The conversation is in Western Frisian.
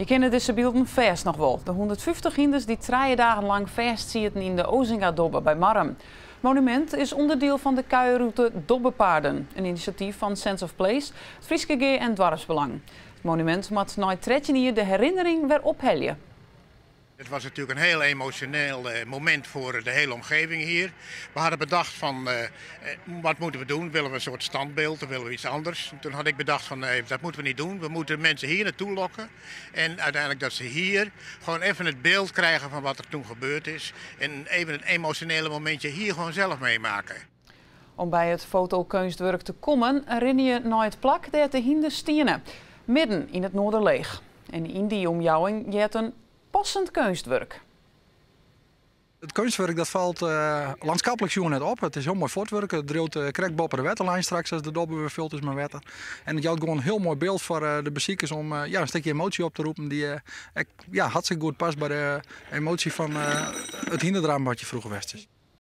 Je kenne dizze bylden fêst noch wol. De 150 hynders dy't 3 dagen lang fêstsieten yn de Osingadobbe by Marrum. It monumint is ûnderdiel fan de kuierrûte Dobbepaden, in inisjatyf fan Sense of Place, it Fryske Gea en Doarpsbelang. It monumint moat nei 13 jier de herinnering wer ophelje. Het was natuurlijk een heel emotioneel moment voor de hele omgeving hier. We hadden bedacht van wat moeten we doen? Willen we een soort standbeeld of willen we iets anders? Toen had ik bedacht van nee, dat moeten we niet doen. We moeten mensen hier naartoe lokken. En uiteindelijk dat ze hier gewoon even het beeld krijgen van wat er toen gebeurd is. En even het emotionele momentje hier gewoon zelf meemaken. Om by it fotokeunstwurk te kommen, rinne je nei it plak dêr't de hynders stiene, midden yn it Noarderleech. En yn dy omjouwing heart in passend keunstwurk. It keunstwurk dat falt lânskiplik sjoen net op. It is hiel moai fuortwurke. It driuwt krekt boppe de wetterlijn straks as de dobbe wer fuld is mei wetter. En it jout gewoan in hiel moai byld foar de besikers om ja, in stikje emoasje op te roppen dy't ek ja, hartstikke goed past by de emoasje fan it hynderdraven wat hjir froeger west is.